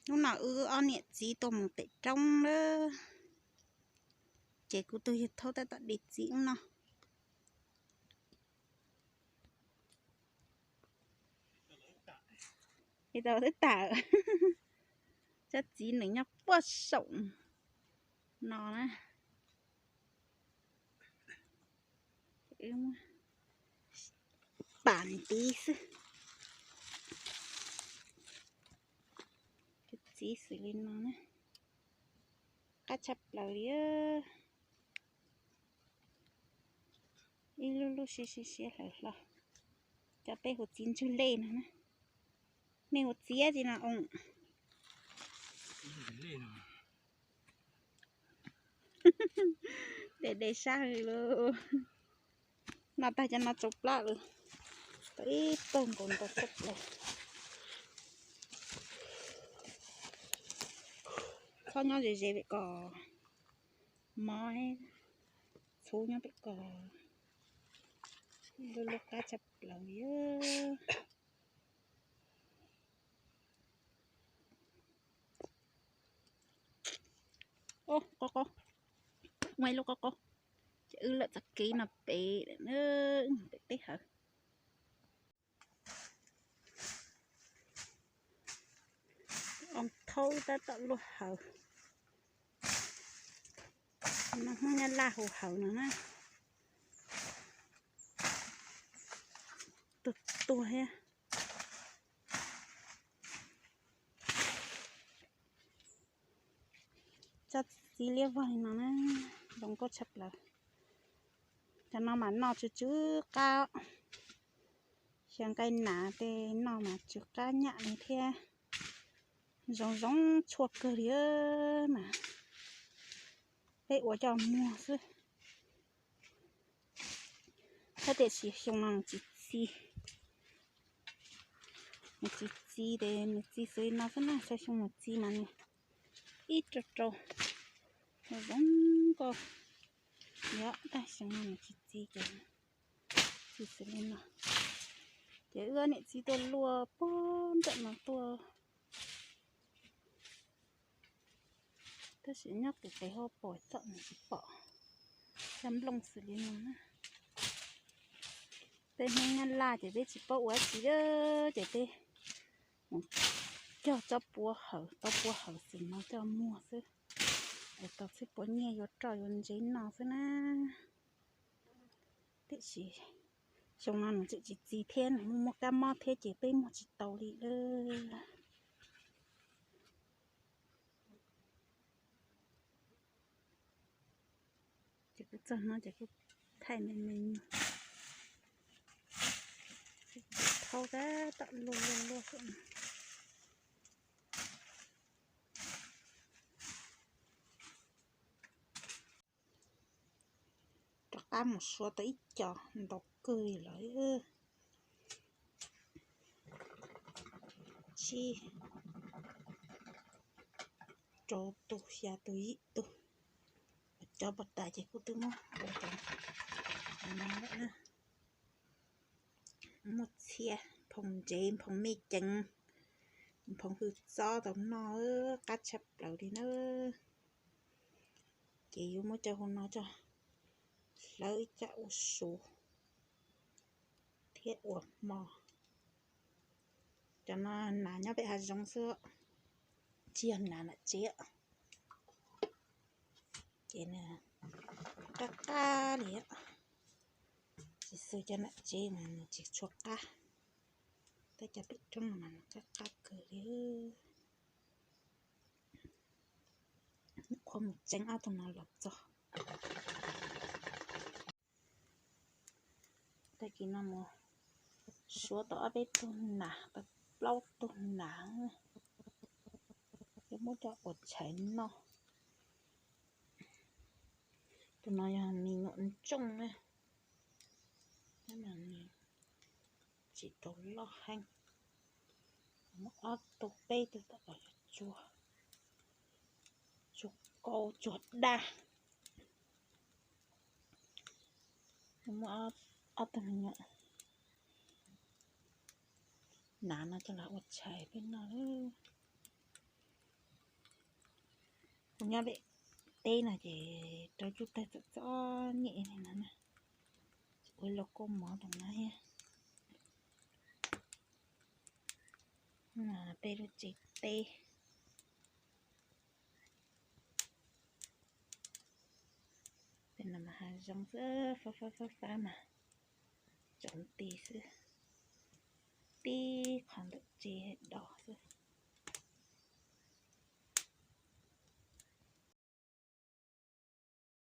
Hnub no wb ob niam txiv tuaj mus pem roob lawm, ces kuv tus yawg Thaub tab tom de txiv ub no. Tau twb tawm, tsob txiv nws nyob puag saum no na. Pam nws tiv xwb. Txiv xws li no na, qab tshaj plaws li. Ib lub lub siab siab siab hlawv hlo. Cov peb hu txiv ntsug lej no na. Nej hu txiv dab tsi no oo? De de sab hwv lauj. No tag cov no tsau plab lawm. Tau ib tug nkaus ntau tshaj plaws. Txhob nyob ze ze pem ko, mob, txhub nyob pem ko. Lub lub qab tshaj plaws li. Qo qo, muaj ib lub qo qo. Ces wb lawm txoj kev no pem, pem teb hawv. Ua thaub tab tom luaj hawv. No Hmoob Nyab Laj hu hawv no na. Tuag tuag thiab. Tsob txiv liab vog li no na, zoo nkauj tshaj plaws. Cov no mas noj tsw tsw qab, xyaw nqaij nas tej noj mas tsw qab nyam li thiab. Zoo zoo tshuaj kawg li mas peb ua coj muag xwb. Tab tiam sis xyoo no nws tsis txi, nws tsis txi ces nws txi xws li no xwb na, xyoo nws txi mas nws ib rau rau, zoo nkauj. Yog tab xyoo no nws tsis txi ces txi xws li no. Ces wb niam txiv tuaj luaj puag nram no tuaj. Tab sis nyob pem pem hauv paus txom nyem tsis pom cov nplooj xws li no na. Peb Hmoob Nyab Laj ces peb tsis paub ua dab tsi, ces peb mus cog tsob puab hawv, tsob puab hawv xwm no coj muag xwb, es tau txhiab puas nyiaj yuav roj yuav ntsev noj xwb na. Tiam sis xyoo no nws tseem tsis txi thiab, nws muaj kab mob thiab ces peb muag tsis tau li lawm. Ces kuv txog no ces kuv thaij me me nyuag thaub tab tom luaj luaj luaj. Rov qab mus suav tau ib co ntau kawg li lawm. Tsib, rau tus, xya tus, yim tus. Cov pos tas ces kuj twb muab ua cov no lawm na. Muaj txhia, nphoo ntsev, nphoo me ceev, nphoo hwj txob tau noj, qab tshaj plaws li na. Ces yuav muab cov hauv no coj hlawv ib caj ua su thiab ua hmo. Cov no nas nyob pem hav zoov xwb, tsis yog nas nram tsev. Ces nws qab qab li, tsis xws cov nram tsev mas nws tsis tshua qab, tab cov pem roob no mas nws qab qab kawg li. Qhuav mus tseev ob tug no los txog. Tag kis no mus suav tau ob peb tug nas, tau plaub tug nas, yuav muab coj ua tshais noj. Tus no yog me nyuam ntsooj na, tsis tau loj heev. Muab ob tug peb tug tom los yog tsuag, tsuag kauv tsuag daj. Muab ob tug me nyuam nas no coj los ua tshais peb noj. Nyob pem teb no ces rau cub tawg txom txom nyem li no na. Ua lub kua mov tom no thiab. Peb lub tsev teb. Peb no mas hav zoov xwb, fab fab fab fab mas tsoom ti xwb, tib qho ntawm tsev dos xwb.